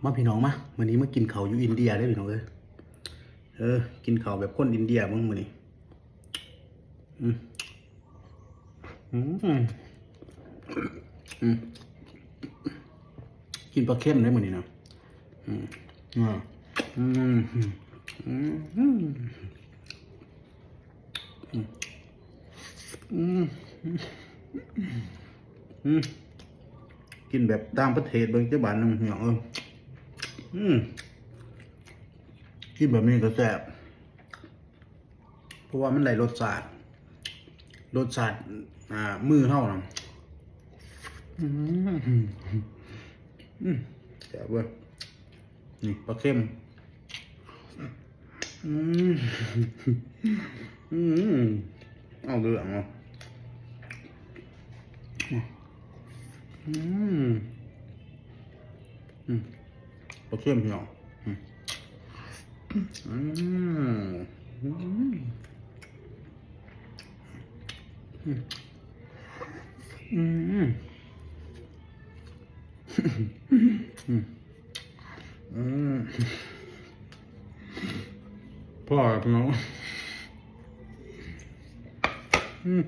ມາພີ່ນ້ອງມາ ມື້ນີ້ມາກິນເຂົ້າຢູ່ອິນເດຍເດີ້ພີ່ນ້ອງເອີຍ. ເອີ ກິນເຂົ້າແບບຄົນອິນເດຍເບິ່ງມື້ນີ້. ອືມ ອືມ ອືມ ກິນປາເຄັມເດ້ມື້ນີ້ນະ. ອືມ ອືມ ອືມ ອືມ ອືມ ອືມ ກິນແບບຕ່າງປະເທດເບິ່ງຈັກບາດໜຶ່ງ ພີ່ນ້ອງເອີຍ. ອືມ ກິນແບບນີ້ກໍແຊບ ເພາະວ່າມັນໄດ້ລົດຊາດ ລົດຊາດ ອ່າ ມືເຮົານຳ. ອືມ ອືມ ແຊບເວີຍ. ນີ້ປາເຄັມ. ອືມ ອືມ ເອົາເລື່ອງເນາະ. ອືມ ອືມ ປາເຄັມ ພີ່ນ້ອງ. ອືມ ອືມ ອືມ ອືມ ອືມ ອືມ ພໍແລ້ວພີ່ນ້ອງ. ອືມ